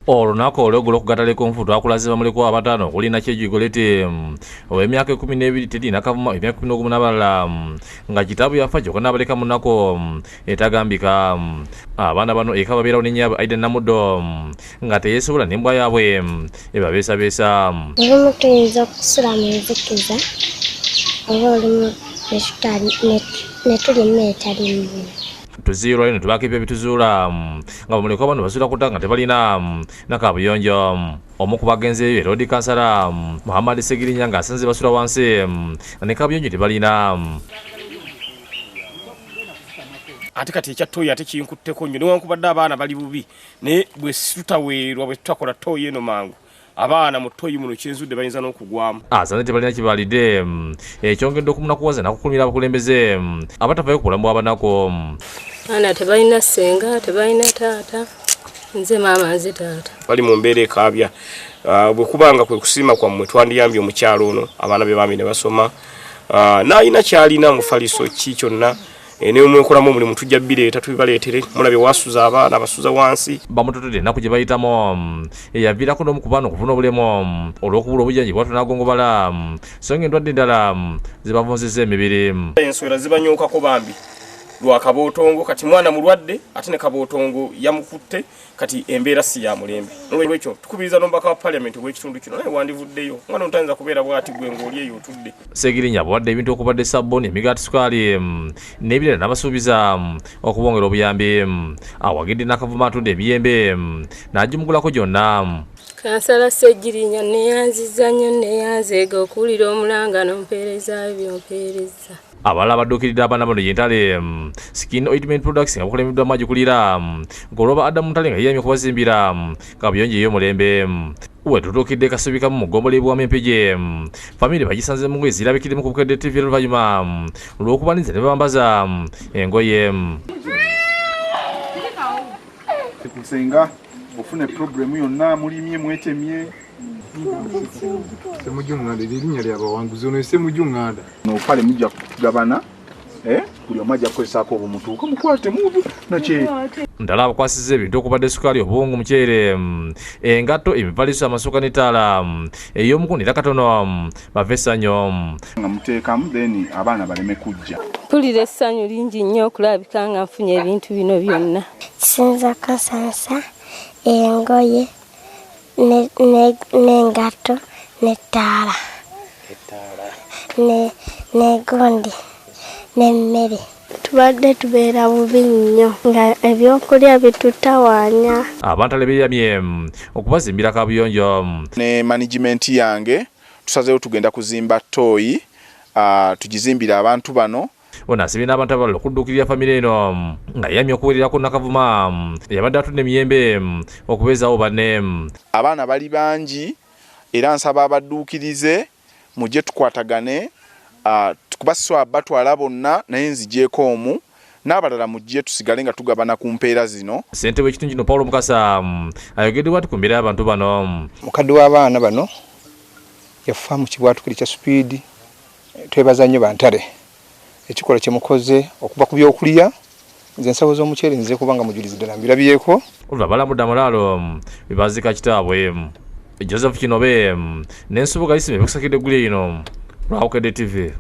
Olunaku olweggulo ku katale k'omufu twakulaze bamulekwa abataano okuli Nakyejwe Goleti ow'emyaka 12, Teddy Nakavuma ow'emyaka 11 n'abalala nga kitaabwe yafa kyokka n'abaleka mu nnaku etagambika. Abaana bano eka babeerawo ne nnyaabwe Aida Namuddo nga teyeesobola n'embwa yaabwe ebabeesabeesa. Olumu tuyinza okusula mu nzikiza oba olumu ne tulya emmere etali nnungi. Tuziirwayo ne tubaako ebyo bituzuula nga bamulekwa bano basula ku ttaka nga tebalina na kaabuyonjo. Omu ku bagenzeeyo ye Loodi Kansala Muhammad Ssegirinya ng'asanze basula wansi nga ne kaabuyonjo tebalina. Ate kati ekya ttooyi ate kinkutteko nnyo, newankubadde abaana bali bubi, naye bwe tutaweerwa, bwe tutakola ttooyi eno mangu, abaana mu ttooyi muno kyenzudde bayinza n'okugwamu. Asanze tebalina kibalidde, ekyongedde okumunakuwaza n'akukulumira abakulembeze abatafaayo ku bulamu bw'abanaku. Abaana tebalina ssenga, tebalina taata, nze maama, nze taata. Bali mu mbeera ekaabya. Bwe kubanga kwe kusiima kwammwe, twandiyambye omukyalo ono, abaana be bambi ne basoma, n'alina ky'alina mufaliso ki kyonna nemwekolamu omulimu, tujja bireeta tubibaleetere. Mulabye wasuza abaana, abasuza wansi. Bamutotodde ennaku gye bayitamu eyaviirako n'omu ku baana okufuna obulemu olw'okubula obujjanjabi bwatyo n'agongobala, so nga endwadde endala zibavunzizza emibiri. Ensowera zibanyokako bambi lwa kabootongo. Kati mwana mulwadde ate ne kabootongo yamukutte, kati embeera si ya mulembe. Nolwekyo tukubiriza n'omubaka wa paliamenti ow'ekitundu kino, naye wandivuddeyo, omwana ono tayinza kubeera bw'ati gwe ng'oli eyo otudde. Ssegirinya abawadde ebintu okubadde sabbuuni, emigaati, sukaali n'ebirala, n'abasuubiza okubongera obuyambi. Awagidde Nakavuma atunda emiyembe n'agimugulako gyonna. Kansala Ssegirinya, neyanziza nnyo, neyanzeega okuwulira omulanga n'ompeerezaayo by'ompeereza. Abalala abadduukiridde abaana bano ye Ntale Skin Ointment Products nga bukulembeddwamu agikulira ng'olwoba Adamu Ntale nga yeeyamye okubazimbira kabuyonjo ey'omulembe. We tutuukidde Kasubi kamu mu ggombolola y'e Buwama Empigi, famire bagisanze mu ngoye zirabikiddemu ku Bukedde TV oluvannyuma lw'okubaniriza ne babambaza engoye. Senga ofuna problemu yonna, mulimye, mwetemye. Semujju Nganda eryo erinnya lyabawanguzi, ono Semujju Nganda. Nopale mujja kugabana, buli omu ajja kukozesaako obumutuuka mukwate muvu nakye. Ndala abakwasizza ebintu okubadde sukaali, obuwunga, omuceere, engatto, emifaliso, amasuka n'ettaala ey'omukono, era katono bava essanyu. Nga muteekamu, then abaana baleme kujja. Mpulira essanyu lingi nnyo okulabika nga nfunye ebintu bino byonna. Kisinza kunsanyusa engoye n'engatto n'ettaala n'egundi n'emmere. Tubadde tubeera bubi nnyo nga ebyokulya bitutawaanya. Abantale beeyamye okubazimbira kabuyonjo. Ne management yange tusazeewo tugenda kuzimba ttooyi, tugizimbire abantu bano. Ono asibye n'abantu abalala okudduukirira famire eno nga yeyamye okuweererako Nakavuma eyabadde atunda emiyembe okubeezaawo banne. Abaana bali bangi, era nsaba abadduukirize mujje tukwatagane, kuba sisobola batwala bonna, naye nzigyeko omu n'abalala mujje tusigale nga tugabana ku mpeera zino. Ssentebe w'ekitundu kino Paulo Mukasa ayogedde bw'ati ku mbeera y'abantu bano. Mukadde w'abaana bano yafa mu kibwatukiro kya supiidi. Twebaza nnyo bantale ekikolwa kye mukoze okuva ku byokulya. Nze ensawo z'omuceere nze kubanga mujulizi ddala mbirabyeko. Olwo abalamudde amalaalo bebaziika kitaabwe Joseph Kinobe n'Ensubuga Isima ebikusakidde eggulire lino lwa Bukedde TV.